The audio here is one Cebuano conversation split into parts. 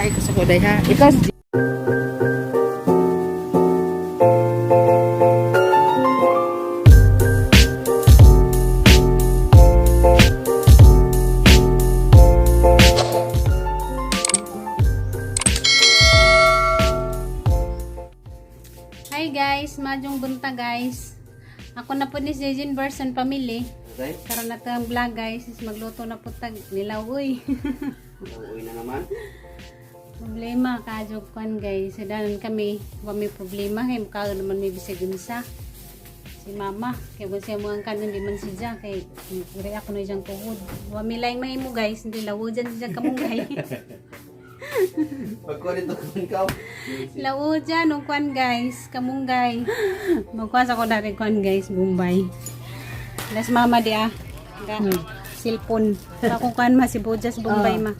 ha, ikaw sa kuday ha. Ikaw Hi guys, madyong bunta guys. Ako na po ni Jejin Burson Family. Okay? Karon na to ang vlog guys, is magluto na po tag nilaw uy. Uuwi na naman. Problema kajo kwan guys. Sedanan kami, wa may problema kay mukha naman may bisag unsa. Si mama, kay kung siya mga kanon di man siya kay uri ako na diyang tuhod. Wa may laing mahimo guys, hindi lawo dyan siya kamunggay. Pagkuha nito kung ikaw. Lawo dyan, og kwan guys, kamunggay. Magkuha sa ko dati kwan guys, Bombay. Las mama di ah. Ga, Silpon. Sa akong kwan ma, si Bojas Bombay ma.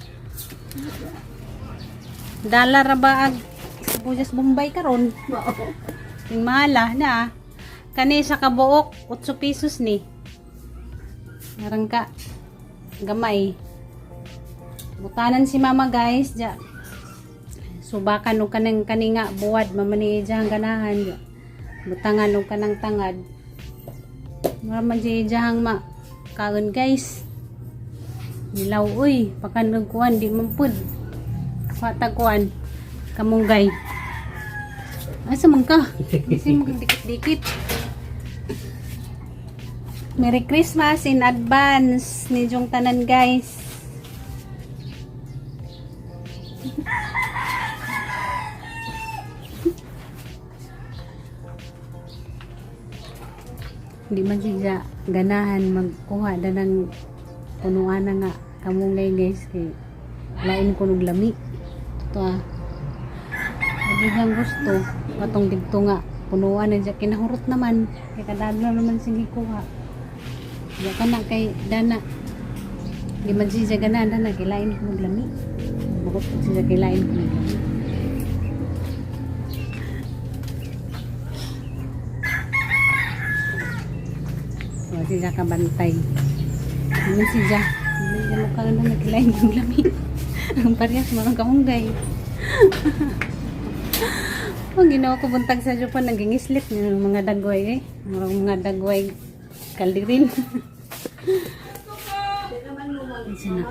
Dala ra ba ag si Bojas Bombay karon? Ting mahala na ah. Kani sa kabuok, 8 pesos ni. Narangka. Gamay. Butanan si mama guys, ja. Subakan og kanang kaninga buwad mama ni ang ganahan ja. Butangan og kanang tangad. Mura man siya ang ma kaon guys. Nilaw uy, pakan og kuan di man pud. Patag kuan kamunggay. Asa man ka? Kasi mo dikit-dikit. Merry Christmas in advance ni Jong tanan guys. Hindi man siya ganahan magkuha na ng punuan na nga kamunggay guys kay lain ko nog lami. Ito ah. Hindi niyang gusto patong didto nga punuan na siya kinahurot naman kay kadagla naman sige kuha. Di ka na kay dana. Di man siya ganahan dana kay lain ko nog lami. Bukod siya kay lain ko nog lami. Wala siya kabantay. Ano siya? Hindi siya mukha na nagkilain ng lami. Ang parehas marang kamunggay. Ang ginawa ko buntag sa Japan, nagingislit ng mga dagway eh. Marang mga dagway kaldirin. Kinsa na?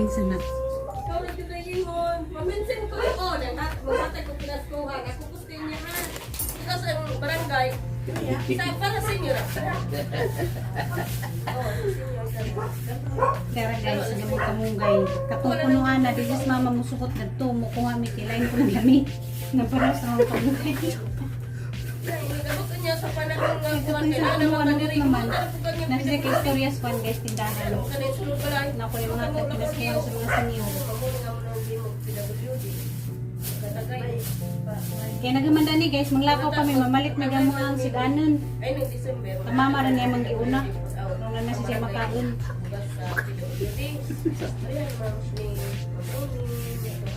Kinsa na? Ikaw rin yung ingon. Maminsin ko yun. Maghatag ko pinaskuhan. Ako gusto niya ha. Ikaw sa barangay. Sa para senior. Oh, senior. Kaya guys, ang mga kamunggay. Katong punuan na, di just mama musukot na to. Mukuha mi kilain ko ng lami. Naparas ang mga kamunggay. Nagabot niya sa panahon nga Ito kuwan sa kay ano, naman ano diri. naman. Nasa kay istorya sa guys, tindahan. Kanay sulod balay. Naku yung mga tagpinaskuhan sa mga senior. Kaya nagamanda ni guys, manglakaw kami, mamalit may gamo ang siganon. Ay nung December. Mama rin niya manggiuna. Nung na siya makaon.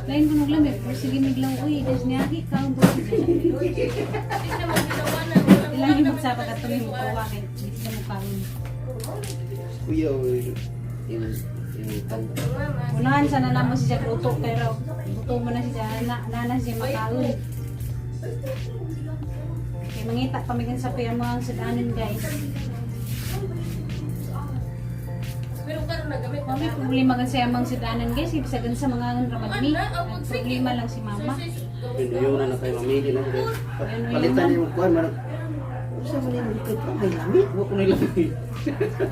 Lain ko naglamig, pero sige miglaw, uy, guys, niyagi ka, ang buhay Ilang yung magsaba ka tuloy mo kawa kay di sila mukaon. Kuya, yung tanda. Unahan sana namo si Jack luto pero luto mo na si Jack na, na siya makaon. Kay mangita pamigan sa kuya mo ang sudanon guys. Pero karon nagamit Mami, problema gan sa amang sudanon guys, ibig sabihin sa mga ngan raman mi. Ang problema lang si mama. Pinuyo na kayo mamili na. Palitan yung kuhan. Marag... Sa man yung likod pa, may lami. Huwag ko nilami.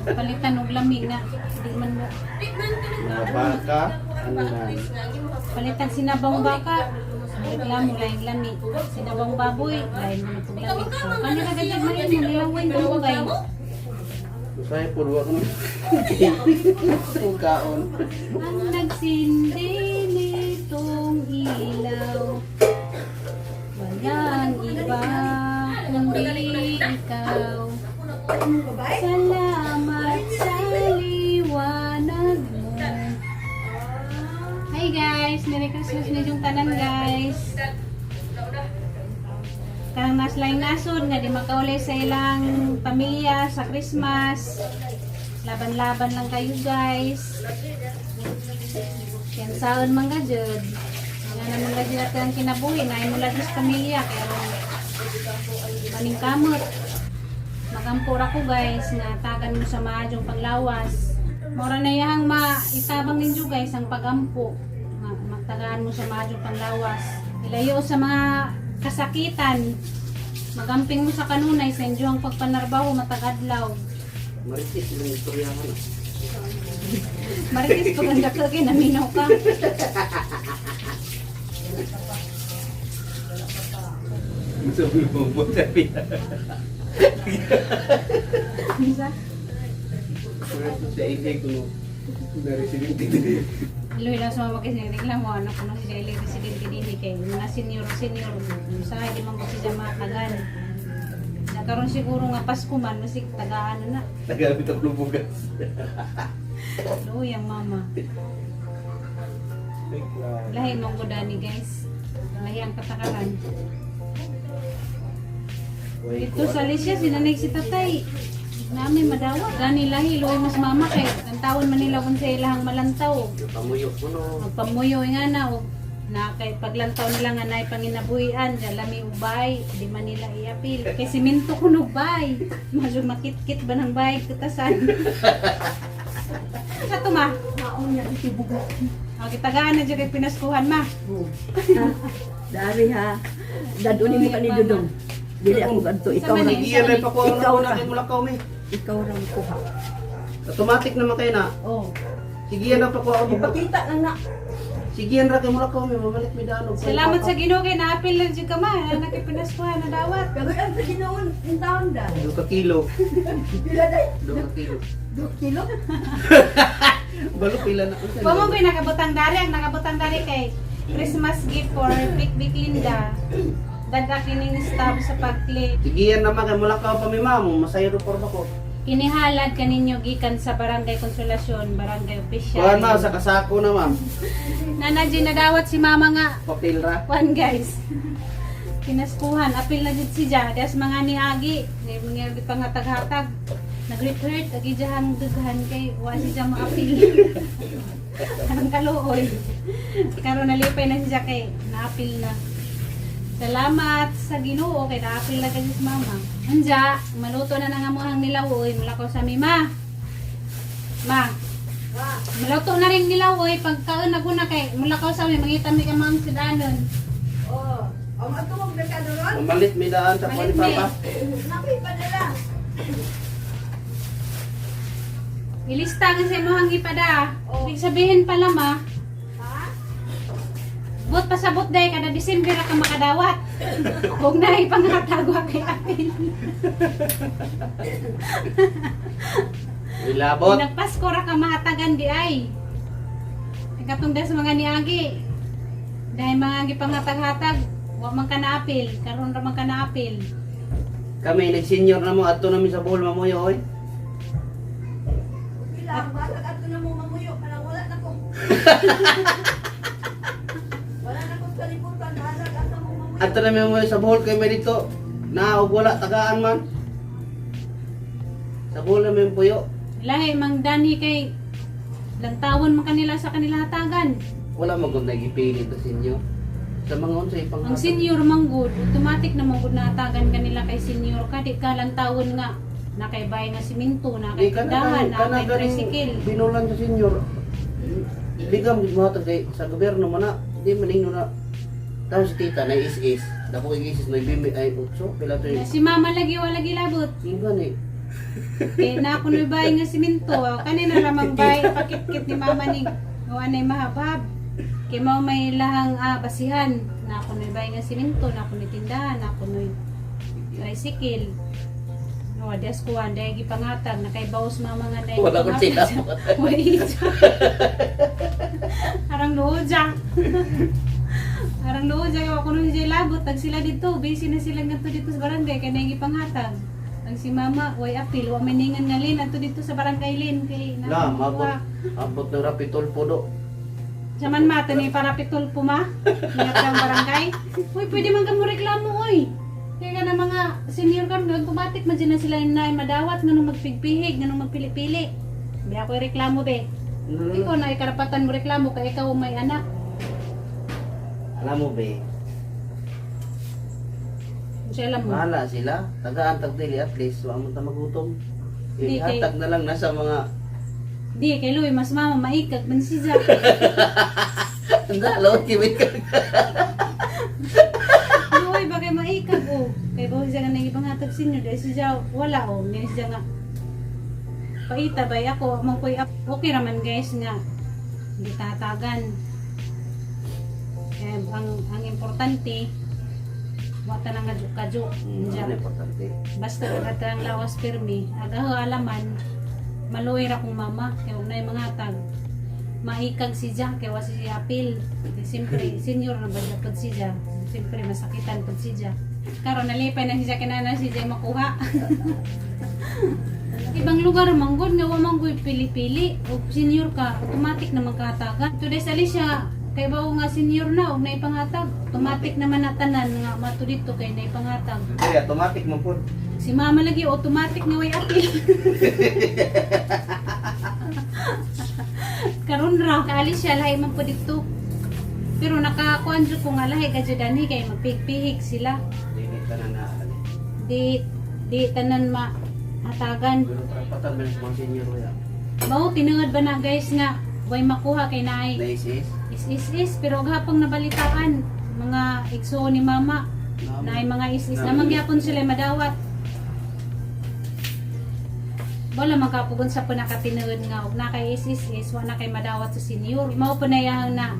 Palitan og lami nga di man mo Mga baka, ano na. palitan sinabang baka. Reklamo laing lami. Sinabang baboy, lain mo na lami. Kani ra gajud man imo nilawin ko guys. Usay po, huwag ko Kung kaon. Ang nagsindi nitong ilaw, walang iba kundi ikaw. Salamat sa liwanag mo. Hi guys! Merry Christmas na yung tanan guys! Karang naslaing nasod nga di makauli sa ilang pamilya sa Christmas. Laban-laban lang kayo guys. Yan saon man ka jud. Nga naman ka jud ang kinabuhi na mula sa pamilya kaya maning kamot. Magampura ko, guys, nga tagan mo sa maadyong panglawas. Mora na yahang maitabang ninyo, guys, ang pagampo. Nga magtagaan mo sa maadyong panglawas. Ilayo sa mga kasakitan. Magamping mo sa kanunay sa inyo ang pagpanarbaho matagadlaw. Maritis yung istoryahan. Maritis paganda ka kay naminaw ka. Sabi mo mo sabi. Unsa? Sa ibig ko no. Na-residente din. Iloy lang sa mga kasi reklamo ano kuno si Jelly residente dinhi kay mga senior senior sa di man ko siya matagan. Nakaroon siguro nga Pasko man masig tagaan na na. Tagamit ako ng bugas. Luoy ang mama. Lahi mong gudani, guys. Lahi ang katakaran. Ito sa Alicia, sinanay si tatay. Nami madawa. Gani lahi, luoy mas mama kay ang tawon Manila kung sa ilahang malantaw. Pamuyo ko no. Magpamuyo nga na o na kay paglantaw nila nga nay panginabuhian dyan lami ubay di man nila iapil kay simento kuno bay medyo makitkit ba ng bay kutasan sa to, ma? Maon niya ikibuga. O kitagaan na jud kay pinaskuhan, ma. Dari ha. Dadunin mo kani Dudong. Dili ako kadto, ikaw Sa ra. mani. Iya may pakuha na Ikaw ko ra. na kay mulakaw mi. Ikaw ra mo kuha. Automatic naman kayo na. Oh. Sige yan ang pakuha mo. Ipakita lang na. Sige yan ra kay mulakaw mi mabalik mi daan. Salamat sa Ginoo kay naapil lang jud ka, ma, na kay pinaskuhan na dawat. Pero ang sa Ginoo in taon da. 2 ka kilo. Pila day? 2 ka kilo. 2 kilo. Balo pila na. Wa mo ko'y nakabutang dari, ang nakabutang dari kay Christmas gift for Big Big Linda. Dada kining staff sa pagkli. Sige yan naman kay mulakaw pa mi ma'am. Masayro por ko. Kinihalad kaninyo gikan sa Barangay Consolacion, Barangay Official. Kuhan ma'am sa kasako na ma'am. Nana G, nadawat si mama nga. Papel ra. Kuan, guys. Pinaskuhan, apil na jud si Ja. Des mga niagi, ni mga gipangatag-hatag. Nag-hurt, agi jahan dughan kay wa si Ja maapil. Anong kaluoy. Karon nalipay na si Ja kay naapil na. Salamat sa Ginoo kay naapil na kay si mama. Anja, maluto na na nga mo ang nilaw oy, mula ko sa mi ma. Ma, maluto na rin nilaw oy, pagkaon na guna kay mula ko sa mi mangita mi ka ma'am si Danon. Oh. Ang ato mo merkado ron? Mamalit mi daan sa kuan ni Malit mi. papa. Napi padala. Ilista ka sa imong ipada. Oh. Ibig sabihin pala, ma, Ha? Bot pasabot day kada December ra ka makadawat. Kung na ipangatagwa kay apil. Ilabot. Nagpasko ra ka mahatagan di ay. Katong sa mga niagi. Dahil mga gipangatag-hatag, wa man ka naapil, karon ra man ka naapil. Kami nag-senior na mo adto namin sa Bohol mamuyo oy. Pila ang basag ato na mo mamuyo kanang wala na ko. Wala na ko sa libutan, basag ato mo mamuyo. Adto namin mamuyo sa Bohol kay may dito. Na og wala tagaan man. Sa Bohol namin puyo. Lahi mang dani kay lantawan man kanila sa kanila hatagan. Wala man kung nagipilit sa senior. Sa mga unsay pang Ang senior manggod, automatic na manggod na hatagan kanila kay senior ka, di ka lantawon nga nakaybay nga simento, Di nakay kana tindahan, kana nakay ganing tricycle. binulan sa senior. Bigam gid mo kay sa gobyerno man na di man ingno na. Tapos si tita na is-is. Dako kay is 9 ay 8 pila to. Na si mama lagi wala gilabot. Inggan eh. Kay na ako bay nga simento, kanina lamang bay pakitkit ni mama ni o anay mahabhab. Kay mao may lahang basihan na ako bay nga simento, na ako tindahan, na ako tricycle. No, des ko ang dahil gipangatag na kay bawas mama nga dahil Wala ko gipangatag. sila. Wait. Arang luja. Arang luja kay ako nung labot tag sila dito, busy na sila ngadto dito sa barangay kay naigi panghatag. Ang si mama way apil, wa maningan nga lin adto dito sa barangay lin kay La, mabot. Abot ng rapitol po do. Saman ma tani para pitol po ma. Ingat ang barangay. Uy, pwede man kamo reklamo oy. Kaya ka na mga senior kan automatic man dyan na sila na madawat nganong magpigpihig, nganong magpili-pili. Bi ako reklamo be. Ikaw na ikarapatan mo reklamo kay ikaw ang may anak. Alam mo be, Siya alam mo. bahala sila. Tagaan tag dili at least wa mo ta magutom. Di, kay- Ihatag na lang na sa mga Di kay Louie mas mama maikag man si Jack. Anda, lawat kimit ka. Louie bagay maikag oh. Kay bawo siya nga nang ibang hatag senior dahil si Jack wala oh. Niya siya nga paita bay ako among koy okay raman guys nga gitatagan. Eh, ang importante wata na nga kadyo. Ano importante? Basta agad ang lawas pirmi, agaho alaman, maluwi ra kong mama, kay og nay mga tag. Maikag si Jack, kay wa si apil. Di siyempre, senior na ba pod si Jack. Siyempre, masakitan pod si Jack. Karon nalipay na si Jack kinana si Jack makuha. Ibang lugar manggod nga wa man gud pili-pili og senior ka automatic na magkatagan. Today sa Alicia kay bao nga senior na og naipangatag, automatic naman na tanan nga mato dito kay naipangatag. Kaya automatic man po. Si mama lagi automatic nga way apil. Karon ra kaalis siya lahi man po dito. Pero nakakuan jud ko nga lahi ka jud ani kay magpihik sila. Dili ka na na. Di di tanan ma hatagan. Pero karapatan ba ng mga senior ya? Mao tinuod ba na guys nga way makuha kay naay Naisis? is is is pero gahapon nabalitaan mga igsuon ni mama naay mga is is naman gyapon sila madawat. Wala makapugon sa punakatinuod nga og na kay is is is wa na kay madawat sa senior. Mao po na iyang na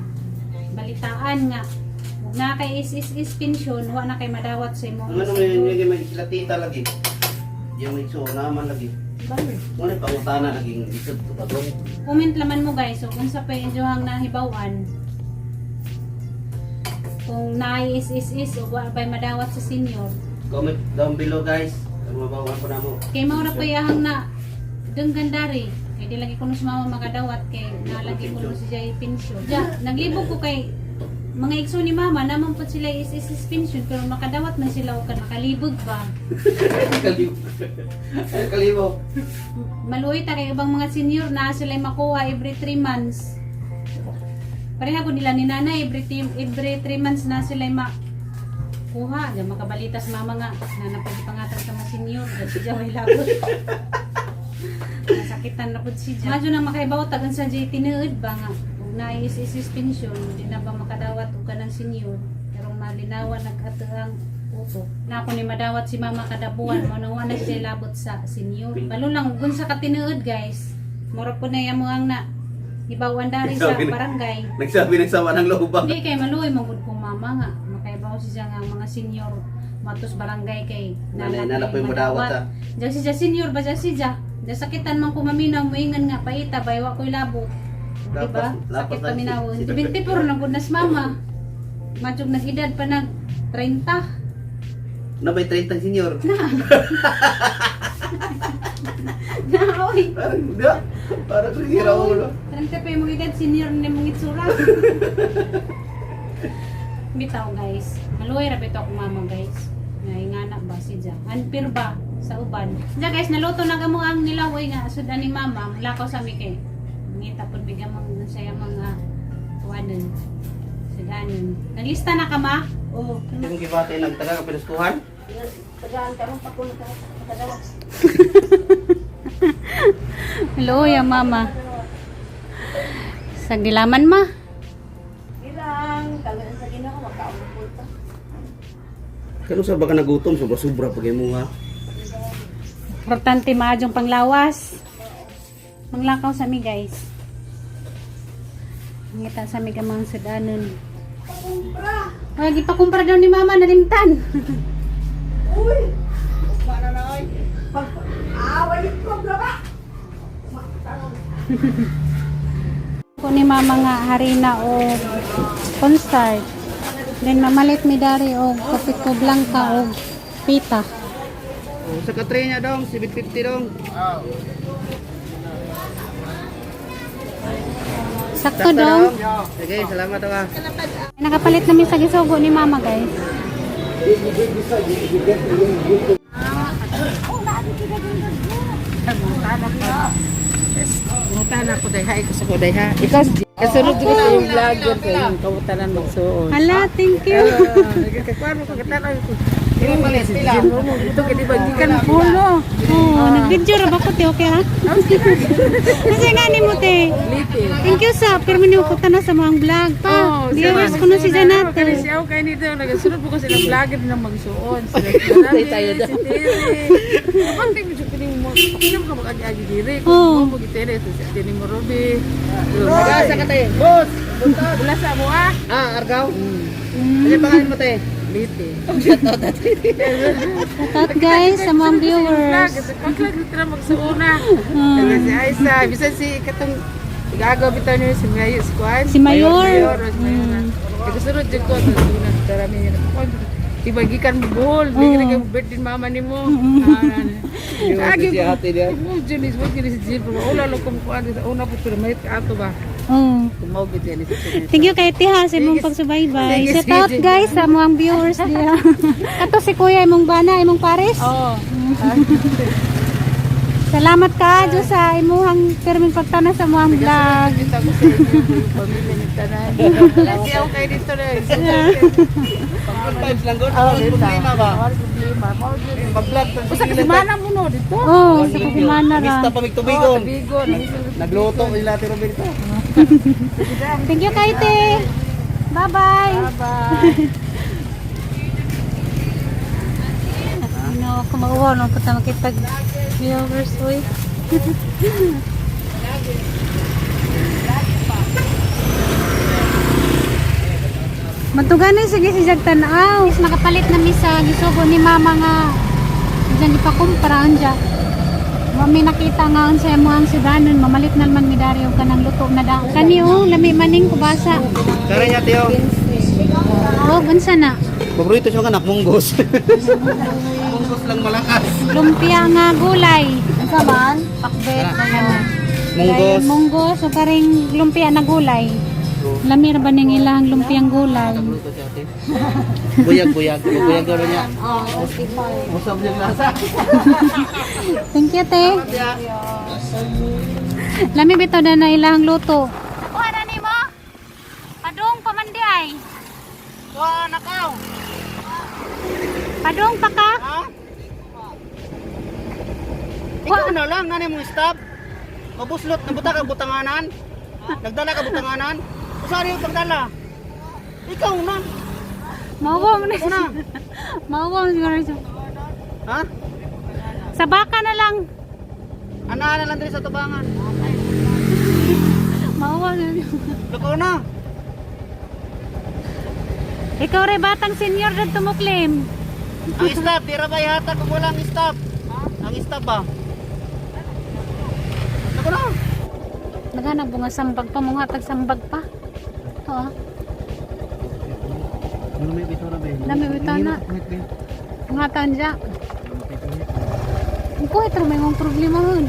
balitaan nga og na kay is is is pension wa na kay madawat sa imong Ano naman senior. yung may sila tita lagi. Yung may suo naman lagi. Muna pangutana naging lisod to bagong. Comment laman mo guys so kung sa pa inyohang nahibaw-an kung naay is is is o wa bay madawat sa senior. Comment down below guys. Ang mabawan ko na mo. Kay mao ra pa iyahang na denggan dari. Kay di lagi kuno si mama makadawat kay nalagi kuno si Jay pension. Ja, naglibog ko kay mga igso ni mama naman po sila is is is pension pero makadawat man sila og nakalibog ba. Kalibo. Kalibo. Maluoy ta kay ibang mga senior na sila makuha every 3 months. Pareha ko nila ni nanay every 3 months na sila makuha. Diyan makabalitas mama nga na napagipangatan sa mga senior. Diyan si Jaway labot. Nasakitan na po si Jaw. Madyo na makaibaw tagan sa Jay tinuod ba nga. Ug naay is is pension, di na ba makadawat og kanang senior. Pero malinawan nag-atuang utok. Na ako ni madawat si mama kada buwan, mo na na siya labot sa senior. Balo lang ug sa katinuod guys. Mura po na yamo ang na ibawan dari sa Sabi na- barangay. Nagsabi ng sama ng loob ba? Hindi kay maluoy magud kong mama nga makaibaw siya nga mga senior matos barangay kay Nanay nala po yung madawat ah. Diyan siya senior ba diyan siya? Diyan sakitan man ko maminaw moingan nga paita bay wa ko'y labot. Diba? Lapas Sakit na paminawon. si- 24 na gud nas mama. Madyog nag-edad pa nag 30. Na may 30 senior. Na oy. Parang di ba? Parang sinira ulo. 30 pa yung mga edad senior na mong itsura. Bitaw guys. Maluway ra bitaw akong mama guys. Nga na ba si Ja. Unfair ba sa uban. Ja guys, naluto na kamo ang nilaw nga sudan ni mama. Lakaw sa mi kay. Ngita pud bigyan mong saya mga tuwanan. Sudanon. Naglista na ka ma? Oo. Yung gibate nagtaga ka pinaskuhan. Tagaan karon pa ko nakadawat. Hello ya mama. Sa gilaman ma. Ilang kaluoy sa Ginoo makaon po ta. Kano sa baka nagutom sobra-sobra pag imo ha. Importante maadyong panglawas. Manglakaw sa mi guys. Ngita sa mi kamang sudanon. Kumpra. Ay, gipakumpra daw ni mama nalimtan. Uy. Mana na oy. Pag away kumpra ba? Tanong. Ko ni mama nga harina o cornstarch. Then mamalit mi dari og kape ko blanca og pita. Oh, sa katre niya dong, 750 dong. Sakto dong. Sige, salamat ah. Nakapalit namin sa gisugo ni mama guys. Kumutan ako dahil ha, ikaw sa ko dahil ha. Ikaw, kasunod ko sa yung vlogger ko yung kamutanan magsuon. Hala, thank you. Nagkakakuan mo kagatan ko. Ito kay di ba gikan pulo. Oh, nag-video ra ba ko te? Okay ha? Kasi nga ni mo te. Lite. Thank you sa pero mo ko na sa mga vlog pa. Viewers ko no si Janet. Kani siya kay nito nagasunod po ko sila vlogger na magsuon. Sila tayo daw. Si Tere. Kapag mo jud mo kinam ka mag-agi diri. Oo. Kung mo gitere si Ate mo Ruby. Nagasa ka te. Boss! Buntag! Wala sa mo ah. Ah, Argaw? Ano yung pangalan mo te? Lite. Shout out guys sa mga viewers. Paglag dito na magsuuna. Kasi si Aisa, bisan si katong igagaw bitaw niyo si Mayor si Kuan. Si Mayor. Mayor, si Mayor. Kasunod jud ko suuna darami niya. Iba gikan mo buhol, di ka kay birthday mama nimo. Agi Si ate niya. mo Junis, mo Junis si Jill, wala lo kum kuan sa una po pero may ato ba. Oh. Kumaw gid ni si Junis. Thank you kay Tiha sa imong pagsubaybay. Sige, Shout out sige. guys sa mga viewers diha. Kato si Kuya imong bana, imong pares. Oh. Salamat ka Diyos sa imuhang pirming pagtana sa mga vlog. Kita ko sa inyo, yung pamilya ni tanan. Wala siya kay dito na. Good vibes lang good. Walang problema ba? Wala problema. Mao jud. Pag-vlog. Usa ka semana mo no dito. Oh, sa kasimana ra. Mista pa migtubigon. Tubigon. Nagluto ila Ate Roberto. Thank you kay Te. Bye-bye. Bye. Ano, kumauwaw nung punta makitag viewers, uy. Matuganay sige si Jag tanaw. Is nakapalit na mi sa gisugo ni mama nga diyan ipakumpra anja. Wa mi nakita nga unsa imo ang sudanon, mamalit na man mi dari og kanang luto na da. Kani oh, lami maning kubasa. Kare niya tiyo. Oh, unsa na? Paborito siya anak munggos. Munggos lang malakas. Lumpia nga gulay. Unsa man? Pakbet na. Munggos. Munggos o karing lumpia na gulay. Lami ra ba ning ilang lumpiang gulay? Paborito siya ate. Buyag buyag. Buyag garo niya. Usab niya lasa. Thank you, te. Lami bitaw na na ilang luto. Kuha na nimo. Padung pa man di ay. Wa nakaw. Padung pa ka. Ha? Ikaw na lang nanay mong stop. Mabuslot na buta ka butanganan. Nagdala ka butanganan. Usari yung pagdala. Ikaw na. Mauwa mo na. Ikaw na. Mauwa mo siguro siya. Ha? Sa baka na lang. Ana na lang diri sa tubangan. Mauwa mo na. Lukaw na. Ikaw re batang senior na tumuklim. Ang stop, tira ba yata kung walang stop? Ang stop ba? Ako na. Naghanap bunga sambag pa, mga hatag sambag pa. Ito ah. Lami bitaw na ba? Lami bitaw na. Mga tanja. Ang kuhit ra may mong problema hon.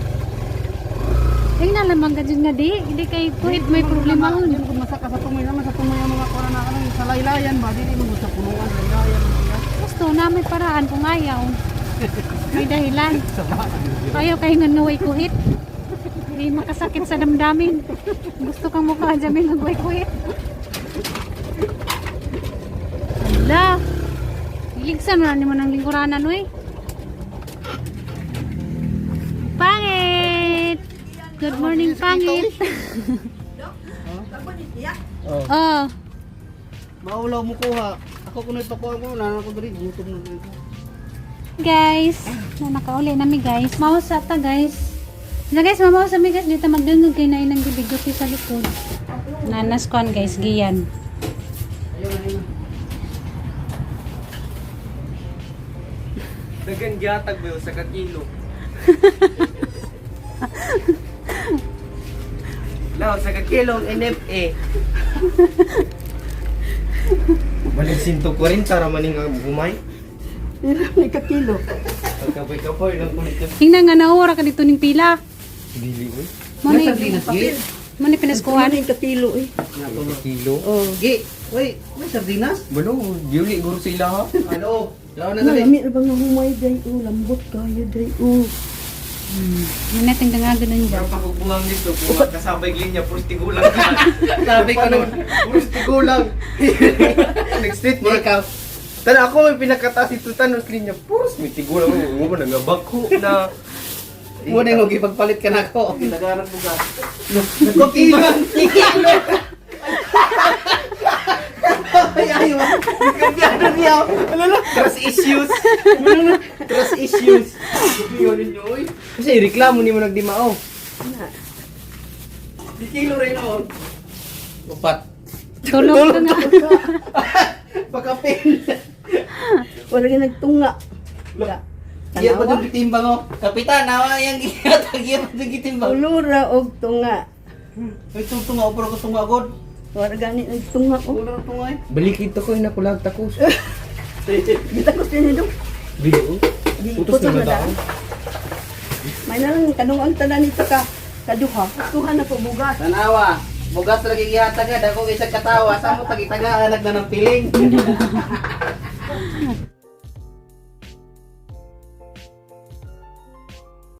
Ay nalamang ka dyan nga di. Hindi kay kuhit may problema hon. Kung masaka sa tumoy naman sa tumoy ang mga kuha na ano, sa laylayan ba dili mo sa punuan laylayan. Gusto na may paraan kung ayaw. May dahilan. Ayaw kay nga naway kuhit. Hindi makasakit sa damdamin. Gusto kang mukha dyan may nagway kuhit. Ala. Iligsan mo na ni mo ng lingkuranan, uy. Pangit! Good morning, pangit. Oh. Oh, Maulaw mo kuha. Ako kuno'y pakuha ko na ako diri gutom na diri. Guys. Na nakauli na mi guys. Mausa ta guys. Na guys, mamausa mi guys dito magdungog kay na inang gibig sa likod. Nanas kon guys, giyan. Dagan gihatag ba yun sa kakilo? Lao, sa kakilo ang NFA. Balik 140 ra maning ang humay. Ilang ka kilo? Pagkapoy-kapoy lang kulit ka. Tingnan nga naura ka dito ning pila. Dili oy. Mo ni Sardinas gi. mo ni pinaskuhan. ka kilo eh. Kilo. Oh, gi. Wait, may sardinas? Balo, yuli guro sila ha. Ano? Lao na dali. Lami na bang humay day o lambot kayo day o. Yun natin dangago nun dyan. Pero pagbubuhang dito, kung kasabay linya, puros tigulang ka. Sabi ko nun. Puros tigulang. Nag-street Mura ka. Tana ako may pinakataas ito tanos linya, puros may tigulang. Oo, mo nangabako na. Muna yung ipagpalit ka na ako. Nagaran mo ka. Nagkokilo. Kilo. Ay, ay, Kambyado niya. Alala, trust issues. Trust issues. Yun ninyo, oy. Kasi reklamo ni mo nagdimao. Di kilo rin noon. Upat. Tulog ka nga. Pakapin. Wala ka nagtunga. Wala. Iya pa itong gitimbang oh. Kapitan, awa yang gihatag. Iya pa itong gitimbang. Ulura og tunga. Ay, itong tunga. Upro ko tunga, God. Wala gani nagtunga oh. Wala ng tunga eh. Balik ito ko inakulag takos. Gita ko sinyo dong. Bigo. Utos na na daw. May na lang kanung ang tanan nito ka kaduha. Kuha na ko bugas. Tanawa. Bugas lagi gihatag ka. Dako isang katawa. Sa mo tagitagaan na ng piling.